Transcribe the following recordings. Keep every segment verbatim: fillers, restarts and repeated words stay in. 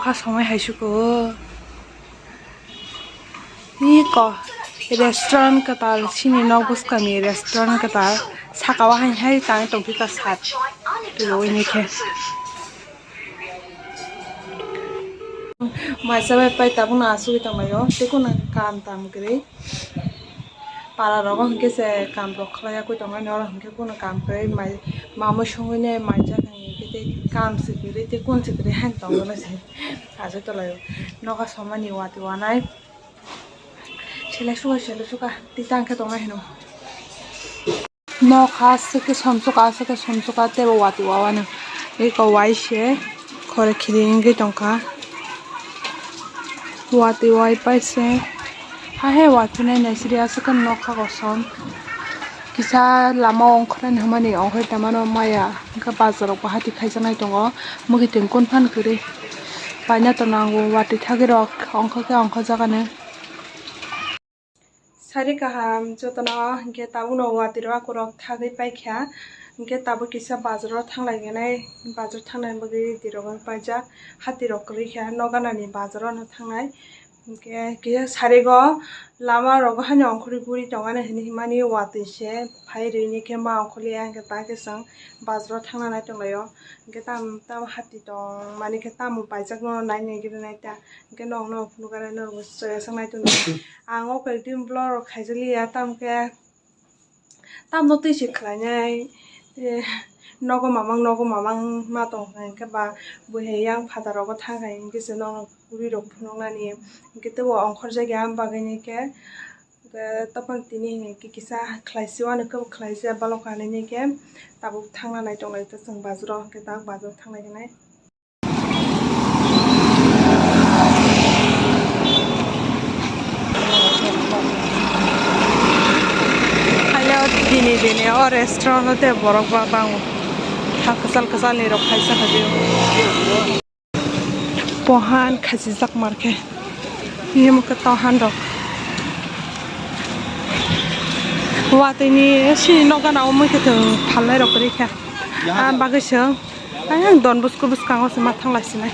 Kha somai hai suko. Ni ko restaurant kwtal, chini nok bwskangni restaurant kwtal. Saka o hai hai tang tongphika sat. Twi khe. Maisa bai pai tabukno asugwi tonglaio. Tei kono kam tam kwrwi. Para rogo hinkhe se kam rok khlai ya koi tongmani, oro hinkhe kono kam kwrwi mai mamui songwi nai maijak hinkhe tei kam se kwrwi tei kun se kwrwi haino tongmani se achai tonglaio. Nogo somani watwi wanai selai suka selai suka tei tang khe tongnai hino. Nokha aswk khe somsok aswk khe somsok tei bo watwi wawano eko waise khore khiri wngwi tongkha. Watwi wai paise. Hahe watwi nai nai siri aswk khe nokha kosom. Kisa lama ongkhornani hwnmani ongkhorwi tongmano maya. Hwnkhe bazar rok bo hati khaijaknai tongo. Mwkhwtwng kun phan kwrwi. Paina tongo watwi thagwi rok ongkhor khe ongkhorjak ani. Sari kaham jotono, hwnkhe tabukno watwi rok akurok thagwi paikha, hwnkhe tabuk kisa bazaro thanglaiganai, bazar thangnani bagwi ready rok paijak, hati rok kwrwi kha, nok ganani bazaro no thangnai, hwnkhe kisa sarigo lama rogo haino ongkhorwi guri tongmani hinwi himani watwi se phai rwini khe ma ongkhorliya, hwnkhe ta khe chwng bazaro thangna nai tonglaio, hwnkhe tam tam hati tongmani khe tamo paijak no nai nai gini nai ta, hwnkhe nokno phunuknai norok soya sangnai tongdi. Ang o koi din vlog rok khaijak liya, tamo khe tamno twi se khlainai, eh, nogo mamang, nogo mamang ma tong kha, hinkhe ba bo hai yang phataro go thang kha, hinkhe se nono puri rok phunuknani, hinkhe teibo ongkhorjak ya, am bagwi ni khe, eh, topon tini hinkhe kisa khlaisi, uanw khe bo khlaisi, balok kha hinwi khe tabuk thangna nai tong lai ta chwng bazaro, hinkhe tabuk bazaro thang lai nai. Haile o dini dini o restaurant o tei borok ba bango. Ha kwchal kwchal ni rok khaisa khaji. Pohan khachijak mar khe. Nini mukhe tohan rok. Watwi ni sini nok gana o mui khe thwng phalnai rok kwrwi kha. Ah, bagwi se. Ayang Don Bosco bwskango se ma thanglai sinai.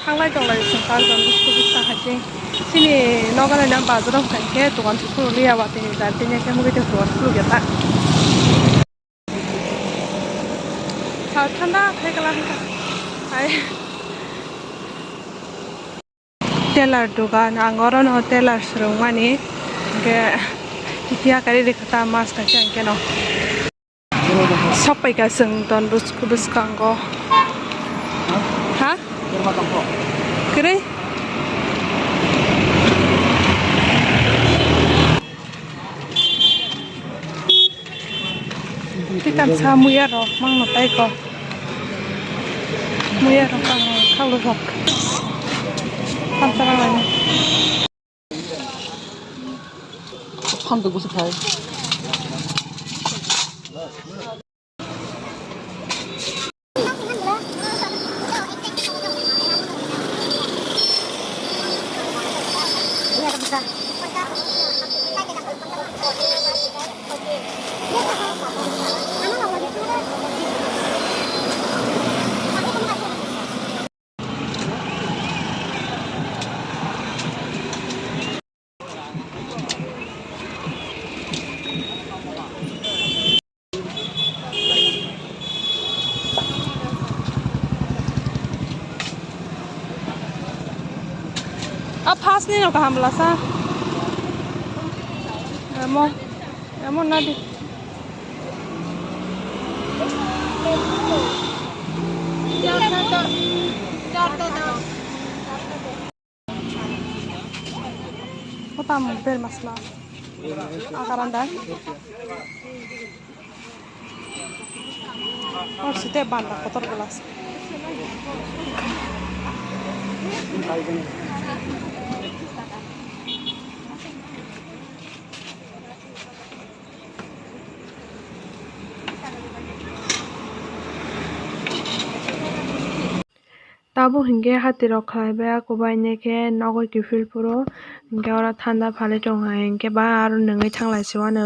Thanglai tonglai song kha Don Bosco bwskang hai se. Sini nogo nai bazaro hwnkha khe dogan se khuluk liya watwi ni dar tini khe mugwi tong dogan khuluk ya ta. Sa thanda khai kala hai. Tailor dogan, ang orono tailor swrwngmani, hwnkhe tiya kari rikha ta mas kaisa hwnkhe no. Sokpaikha chwng Don Bosco bwskango. Ha? Kwrwi? Tei tamsa muya rok mangno tai ko. Muya rok ang khalu rok. Tamsa rok laino. Phan tu gusi khai. A first ni no kaham lasa. Emo, emo nadi. Kotam ber masla. Akaran da. Or site banda kotor glass. Tabuk hinkhe hati rok khlai bai, ako bai nai khe nogwi kiphil phuru Hinkhe oro thanda phalwi tong hai, hinkhe ba aro nwngwi thanglaisio ano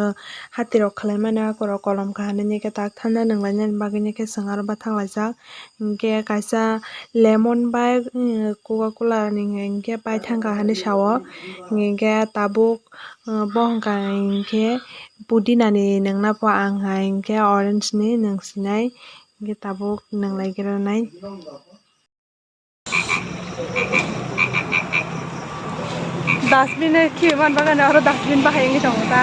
hatirok khlaimani akorok kolom kaha nini khe tak thanda nwnglainani bagwi khe chwng aro ba thanglaijak. Hinkhe kaisa lemon bai, mm, Coca Cola ni hinkhe pai thangkha hinwi sao. Hinkhe tabuk, mm, bo hwnkha hinkhe pudina ni nwngna pho ang hai hinkhe orange ni nwng sinai hinkhe tabuk nwnglaigwrwnai. Dustbin e khi man bagani oro dustbin bahai wngwi tongo ta.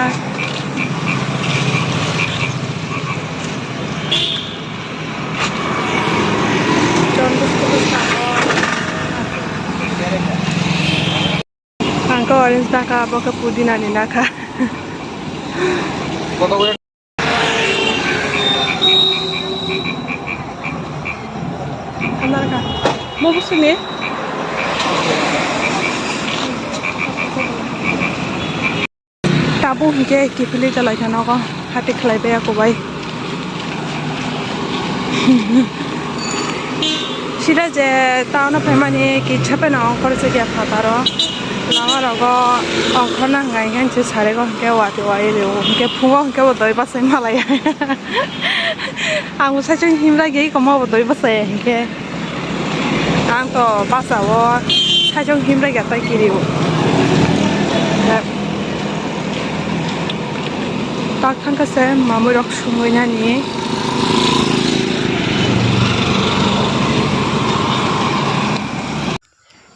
Jon bwskango. Ang khe orange nakha, abo khe pudina ni nakha. Mo bwswk ni? Tabuk hinkhe kiphilwi tonglaikha nogo, hati khlaibai ako bai. Sida je town o phaimani kisa phano ongkhor se dia phataro. Lama rogo ongkhor nang ngai ngai se sari go hinkhe wati wai reo. Hinkhe phungo hinkhe bo doi bachai malai. Ang bo saichung himra gei komo bo doi bachai hinkhe. Ang to basa o saichung himra gei tai kiri o. Tak thangkha se mamui rok sumui nani.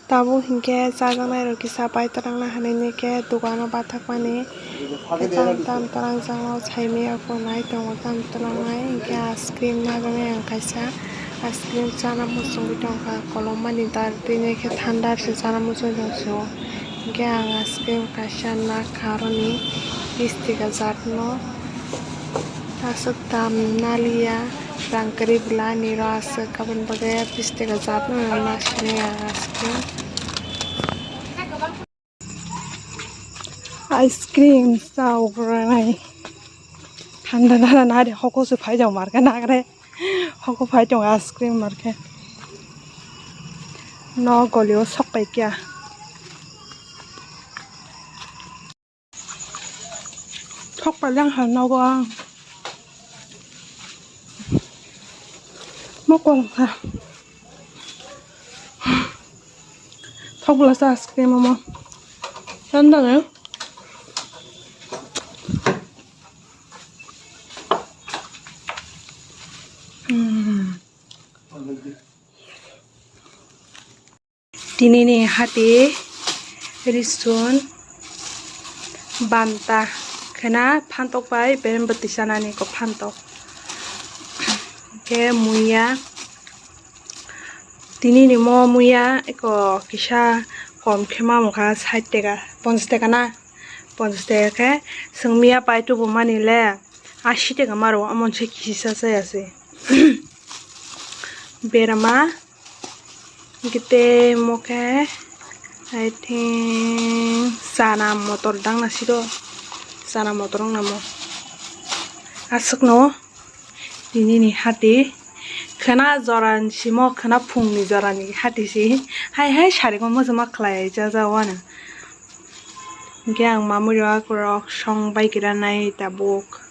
Tabuk hinkhe chajaknai rok kisa pai twrangna hinwi khe dukano bathakmani. Tam tam twrang jagao saimaya bo nai tongo tam twrangnai hinkhe ice cream najaknai ang kaisa ice cream chana muchungwi tongkha kolom mani dar tini khe thanda se chana muchungwi tongphio. Hinkhe ang ice cream kaisa nakha aroni bis taka jat no aswk dam naliya rang kwrwi bwla nini oro aswk aboni bagwi bis taka jat no nasinai ang ice cream. Ice cream sa ugranai thanda nana nari hoko se phai jang markhe nagre. Hoko phai tongo ice cream markhe. No golio sok pai kya. Thok pai lang ha nogo ang. Mo kong kha. Thok bwla sa ice cream mo. Thanda ne. Hmm. Tinini hati risun banta khena phantok bai berem bwtwi sanani kok phantok. Hwnkhe muya tinini mo muya eko kisa kom khe mamukha sait taka ponchas taka na ponchas taka khe chwng miya pai tubumani le. Asi taka maro, amon se kisa saya se. Berama, gite mo khe, I think, chana motor dang na siro. Chana motor wng namo. Aswk no, tini ni hati. Khwna jora ni simo, khwna phung ni jora ni hati si. Hai hai sari ko moso ma khlai ja ja wana. Hwnkhe ang mamui rok, rok song bai kira nai tabuk.